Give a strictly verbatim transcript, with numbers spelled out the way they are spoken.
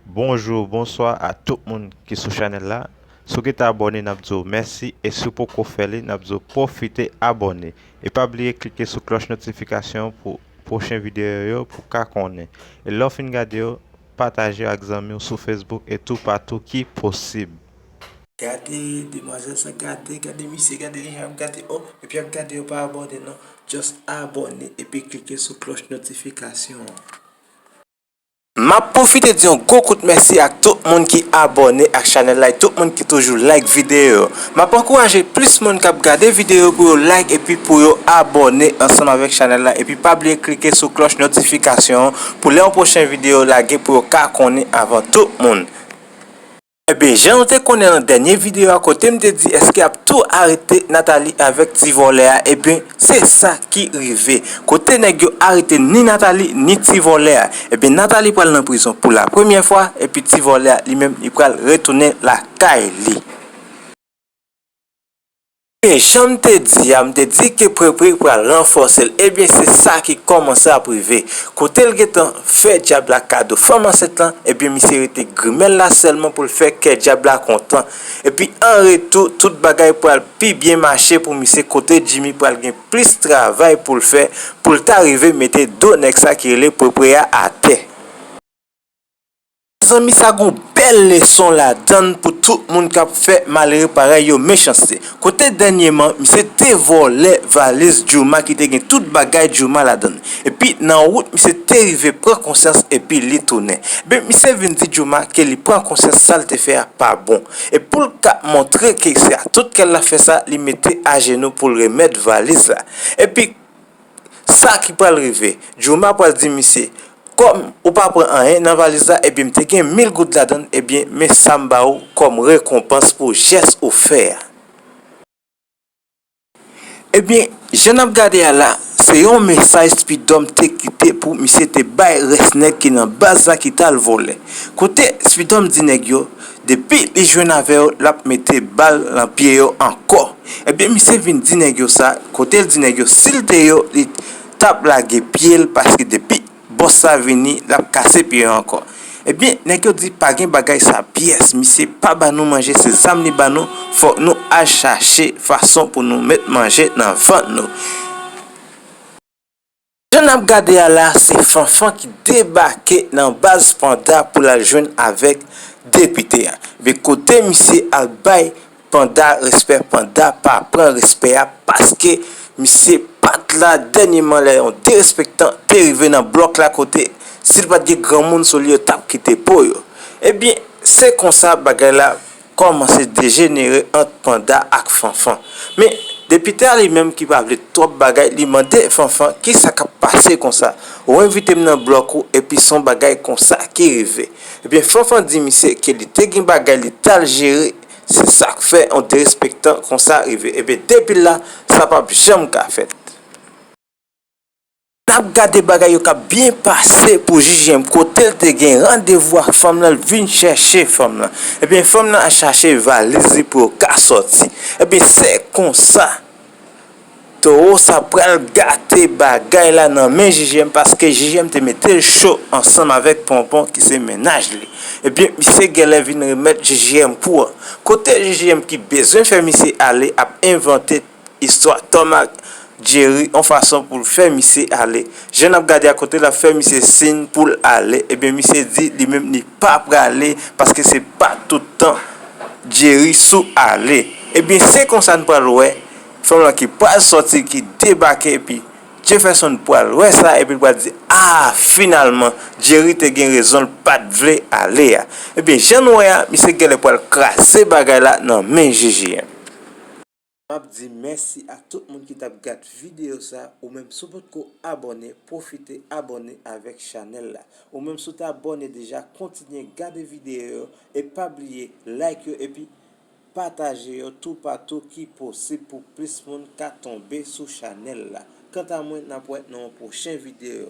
Bonjou, bonswa a tout moun ki sou chanèl la. Si w gentan abòne, n ap di w mèsi, e si w poko fè li, n ap di w pwofite abòne. E pa bliye klike sou klòch notifikasyon pou pwochen videyo yo pou w ka konnen. E lè w fin gade yo, pataje yo ak zanmi w sou Facebook e toupatou ki posib. Gade demwazèl sa, gade, gade misye, gade li jan ap gade, oh, epi ap gade yo pa abòne non. Just abòne epi klike sou klòch notifikasyon an. M ap pwofite di yon gwo kout mèsi ak tout moun ki abòne ak chanèl la e tout moun ki toujou like videyo yo. M ap ankouraje plis moun k ap gade videyo yo pou yo like epi pou yo abòne ansanm avèk chanèl la epi pa bliye klike sou klòch notifikasyon an pou lè yon pwochen videyo lage pou yo ka konnen avan tout moun. Ebyen, jan nou te konnen nan dènye videyo a kote m te di èske y ap tou arete Nathalie avèk ti vòlè a, ebyen, se sa ki rive. Kote nèg yo arete ni Nathalie ni ti vòlè a. Ebyen, Nathalie pral nan prizon pou la premyè fwa, epi ti vòlè a li menm li pral retounen lakay li. E jan m te di a, m te di ke Prepre pral ranfòse l. Ebyen, se sa ki kòmanse ap rive. Kote l gentan fè dyab la kado fanm ansent lan, ebyen, misye rete grimèl la sèlman pou l fè kè dyab la kontan. Epi, an retou, tout bagay pral pi byen mache pou misye, kote Jimmy pral gen plis travay pou l fè, pou l ta rive mete do nèg sa ki rele Prepre a atè. Mezanmi, sa gon bèl leson ladann pou tout moun k ap fè malere parèy yo mechanste. Kote dènyèman, misye te vòlè valiz Jooma ki te gen tout bagay Jooma ladann. Epi nan wout, misye te rive pran konsyans epi li tounen. Ebyen, misye vin di Jooma ke li pran konsyans sa l te fè a pa bon. E pou l ka montre ke se a tout kè l l ap fè sa, li mete ajenou pou l remèt valiz la. Epi, sa ki pral rive, Jooma pral di misye, kòm ou pa pran anyen nan valiz la, ebyen m te gen mil goud ladann, ebyen men sa m ba ou kòm rekonpans pou jès ou fè a. Ebyen, jan n ap gade a la, se yon mesaj Speed Dom te kite pou misye te bay rès nèg ki nan baz la ki t al vòlè. Kote Speed Dom di nèg yo, depi li jwenn avè yo, l ap mete bal nan pye yo ankò. Ebyen, misye vin di nèg yo sa, kote l di nèg yo, si l te yo, li t ap lage pye l, paske depi bòs la vini, l ap kase pye yo ankò. Ebyen, nèg yo di, pa gen bagay sa pyès, misye pa ba nou manje, se zam li ba nou, fòk nou al chache fason pou nou met manje nan vant nou. Jan n ap gade a la, se Fanfan ki debake nan baz Panda pou l al jwenn avèk depite a. Ebyen, kote misye al bay Panda respè, Panda pa pran respè a paske misye pa t la dènyèman lè yon derespektan te rive nan blòk la kote si l pa t gen granmoun sou li yo t ap kite po yo. Ebyen, se konsa bagay la kòmanse dejenere ant Panda ak Fanfan. Men, depite a li menm ki pa vle twòp bagay, li mande Fanfan kisa k ap pase konsa. Ou envite m nan blòk ou epi se yon bagay konsa ki rive. Ebyen, Fanfan di misye ke li te gen bagay li t al jere, se sa k fè yon derespektan konsa rive. Ebyen, depi la, sa p ap janm ka fèt. N ap gade bagay yo k ap byen pase pou J J M kote l te gen randevou ak fanm lan, l vin chèche fanm lan. Ebyen, fanm lan al chache valiz li pou yo ka sòti. Ebyen, se konsa, towo sa pral gate bagay la nan men J J M paske J J M te mete l cho ansanm avèk Ponpon ki se mennaj li. Ebyen, misye genlè vin remèt J J M kou an. Kote J J M ki bezwen fè misye ale ap envante istwa Tom ak Jerry yon fason pou l fè misye ale. Jan n ap gade a kote l ap fè misye siy pou l ale, ebyen, misye di li menm li pa prale paske se pa tout tan Jerry sou ale. Ebyen, se konsa n pral wè fanm lan ki pral sòti, ki debake, epi Jefferson pral wè sa, epi l pral di, a, finalman, Jerry te gen rezon, l pa t vle ale a. Ebyen, jan n wè a, misye genlè pral kraze bagay la nan men J J M. M ap di mèsi ak tout moun ki t ap gad videyo sa. Ou menm si w potko abòne, pwofite abòne avèk chanèl la. Ou menm si w te abòne deja, kontinye gade videyo yo e pa bliye like yo epi pataje yo toupatou ki posib pou plis moun ka tonbe sou chanèl la. Kanta mwen, n ap wè nan yon pwochen videyo.